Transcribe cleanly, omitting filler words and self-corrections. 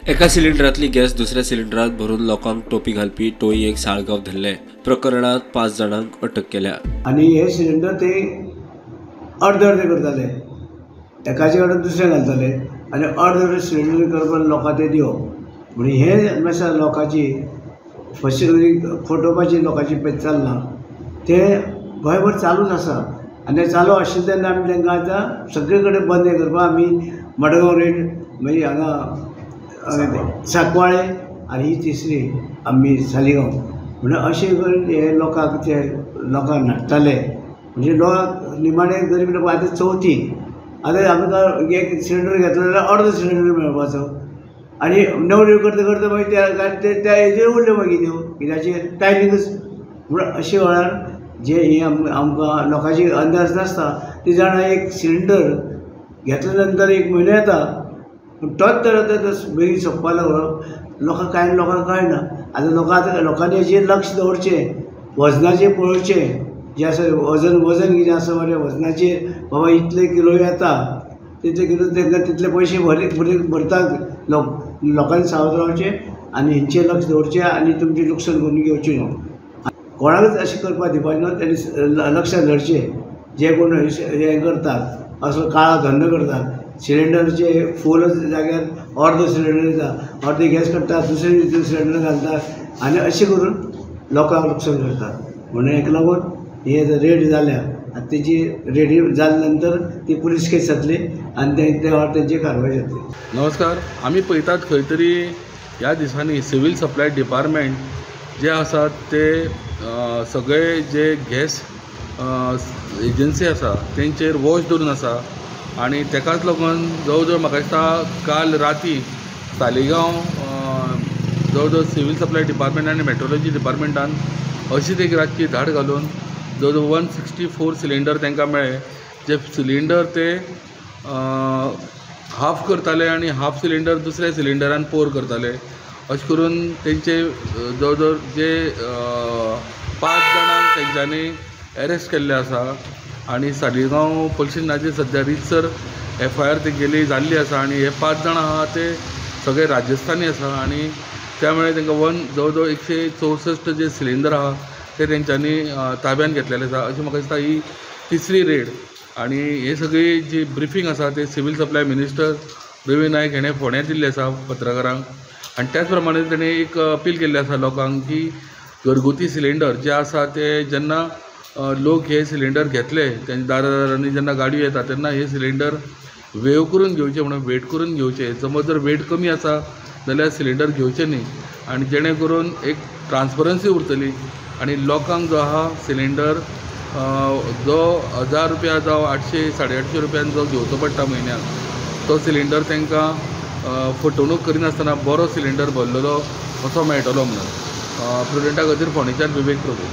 एका सिलिंडरांतली गॅस दुसऱ्या सिलिंडरात भरून लोकांक टोपी घालपी टोळयेक साळगांव धरले. प्रकरणात 5 जाणांक अटक केल्या. आनी हे सिलिंडर ते अर्दे अर्दे करताले, एकाचे कडेन दुसरे घालताले आनी अर्दे अर्दे सिलिंडर करपाक लोकांक ते दिवप. म्हणजे हे मातशें लोकांची फसवणूक फटोवपाची लोकांची पळय चल्लां तें गोंयभर चालूच आसा. आनी तें चालू आशिल्लें तेन्ना आमी तांकां आतां सगळे कडेन बंद करपाक आमी मडगांव रेड, मागीर हांगा सांकवाळे आनी ही तिसरी आमी सालिगांव म्हणून अशें करून हे लोकांक ते लोकांक नाडटाले. म्हणजे लोकांक निमाणे गरीब लोक आतां चवथी आतां आमकां एक सिलिंडर घेतलो जाल्यार अर्दो सिलिंडर मेळपाचो आनी नवऱ्यो करता करता मागीर त्या हेजेर उरल्यो मागीर त्यो कित्याचेर टायमिंगूच. म्हणून अशे वेळार जे हे आमकां लोकांची अंदाज नासता ती जाणां एक सिलिंडर घेतल्या नंतर एक म्हयनो येता पूण तोच तर आतां बेगीन सोंपपाक लागलो. लोकांक कांय लोकांक कळना. आतां लोकां आतां लोकांनी हेजेर लक्ष दवरचें, वजनाचेर पळोवचें, जें आसा वजन वजन कितें आसा मरे वजनाचेर बाबा इतले किलो येता तितले किलो तांकां तितले पयशे भरतात लोक. लोकांनी सावध रावचें आनी हेंचेर लक्ष दवरचें आनी तुमचें लुकसाण करून घेवचें न्हू. कोणाकूच अशें करपाक दिवपाचें न्हू. तेणी लक्षात धरचें जे कोण हें करतात असो काळो धंदो करतात सिलिंडरचे फूल जाग्यार अर्दो सिलिंडर दिता, अर्दी गॅस काडटा, दुसरे सिलिंडर घालतात आनी अशें करून लोकांक लुकसाण करतात. म्हणून हेका लागून ही रेड जाल्या आनी तेजी रेडी जाल्या नंतर ती पुलीस केस जातली आनी त्या वेळार तेंची कारवाय जातली. नमस्कार. आमी पळयतात खंय तरी ह्या दिसांनी सिव्हील सप्लाय डिपार्टमेंट जे आसात ते सगळे जे गॅस एजन्सी आसा तेंचेर वॉच दवरून आसा आनी तेकाच लागून जवळ जवळ म्हाका दिसता काल राती सालिगांव जवळ जवळ सिव्हील सप्लाय डिपार्टमेंट आनी मेट्रोलॉजी डिपार्टमेंटान अशीच एक रातची धाड घालून जवळ जवळ 164 सिलिंडर तांकां मेळ्ळे, जे सिलिंडर ते हाफ करताले आनी हाफ सिलिंडर दुसऱ्या सिलिंडरान पोर करताले. अशें करून तेंचे जवळ जवळ जे 5 जाणांक तेंच्यांनी एरेस्ट केल्ले आसा आनी सालिगांव पुलीस स्टेशनाचेर सद्या रितसर FIR तेगेली जाल्ली आसा आनी हे 5 जाणां आहा ते सगळे राजस्थानी आसा आनी त्यामुळे तांकां जवळ जवळ 164 जे सिलिंडर आहा ते तेंच्यांनी ताब्यान घेतलेले आसा. अशें म्हाका दिसता ही तिसरी रेड आनी हे सगळी जी ब्रिफींग आसा ते civil supply minister Ravi Naik हेणें फोंड्यां दिल्ली आसा पत्रकारांक आनी त्याच प्रमाणे तेणें एक अपील केल्ली आसा लोकांक की घरगुती सिलिंडर जे आसा ते जेन्ना लोक हे सिलिंडर घेतले तेंच्या दारांनी जेन्ना गाडयो येता तेन्ना हे सिलिंडर वेव करून घेवचे, म्हणून वेट करून घेवचे. समज जर वेट कमी आसा जाल्यार सिलिंडर घेवचे न्ही आनी जेणे करून एक ट्रान्सपरन्सी उरतली आनी लोकांक जो आहा सिलिंडर जो 1000 रुपया जावं 800 850 रुपयान जो घेवचो पडटा म्हयन्याक तो सिलिंडर तांकां फटवणूक करिनासतना बरो सिलिंडर भरलेलो असो मेळटलो म्हणून. प्रुडंटा खातीर फोंडेच्यान विवेक प्रभू.